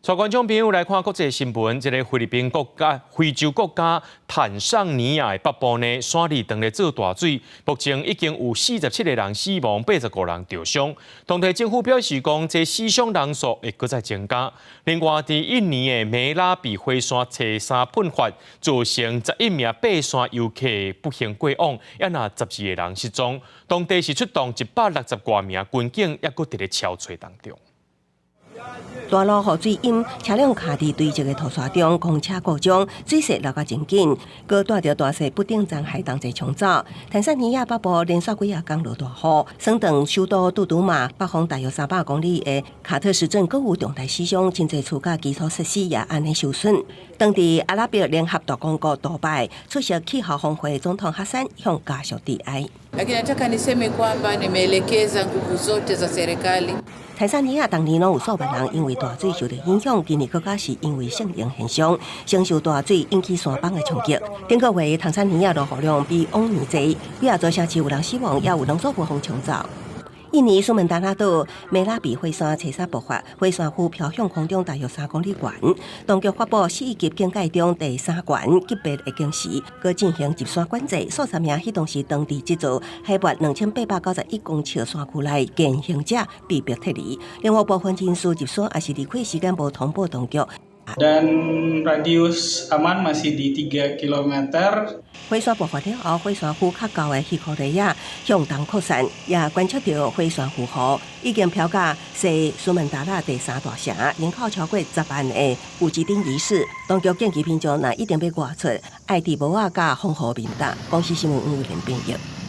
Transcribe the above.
帶觀眾朋友來看國際新聞，這个菲律賓國家、非洲國家坦桑尼亞的北部呢，山裡當咧做大水，目前已經有47個人死亡，85人著傷。當地政府表示講，這死傷人數會閣再增加。另外，佇印尼的梅拉比火山初三噴發，造成11名爬山遊客不幸過往，猶若12個人失蹤。當地是出動160外名軍警，猶閣佇咧搜揣當中。大落雨水淹，車輛卡佇堆積的土沙中，公車故障，水勢流甲真緊，閣帶著大細不等殘骸同齊沖走。坦桑尼亞北部連續幾仔工落大雨，省頓首都杜都馬北方大約300公里的卡特市鎮閣有重大死傷，真濟厝佮基礎設施也按呢受損。當地阿拉伯聯合大公國杜拜出席氣候峰會，總統哈桑向家屬致哀。 Lakini nataka niseme kwamba nimeelekeza nguvu zote za serikali. 坦桑尼亞當年攏有數萬人因為大水受著影響，今年閣較是因為聖嬰現象，承受大水引起山崩的衝擊。頂個月坦桑尼亞落雨量比往年濟，幾仔座城市有人死亡，也有農作物予沖走。印尼蘇門答臘島梅拉比火山初三爆發，火山灰飄向空中大約3公里懸。當局發布4級警戒中第三懸級別的警示，閣進行入山管制。數十名彼當時當地這座海拔2891公尺山區內健行者被迫撤離。另外部分人士入山抑是離開時間無通報當局。 Dan radius aman masih di 3 kilometer. 火山爆發了後，火山灰較高的希科雷亞向東擴散，也觀測著火山噴霧，已經飄到西蘇門答臘第三大城，人口超過10萬的武吉丁宜市。當局建議民眾若一定欲外出，愛戴帽仔佮防雨面罩。公視新聞黃偉玲編譯。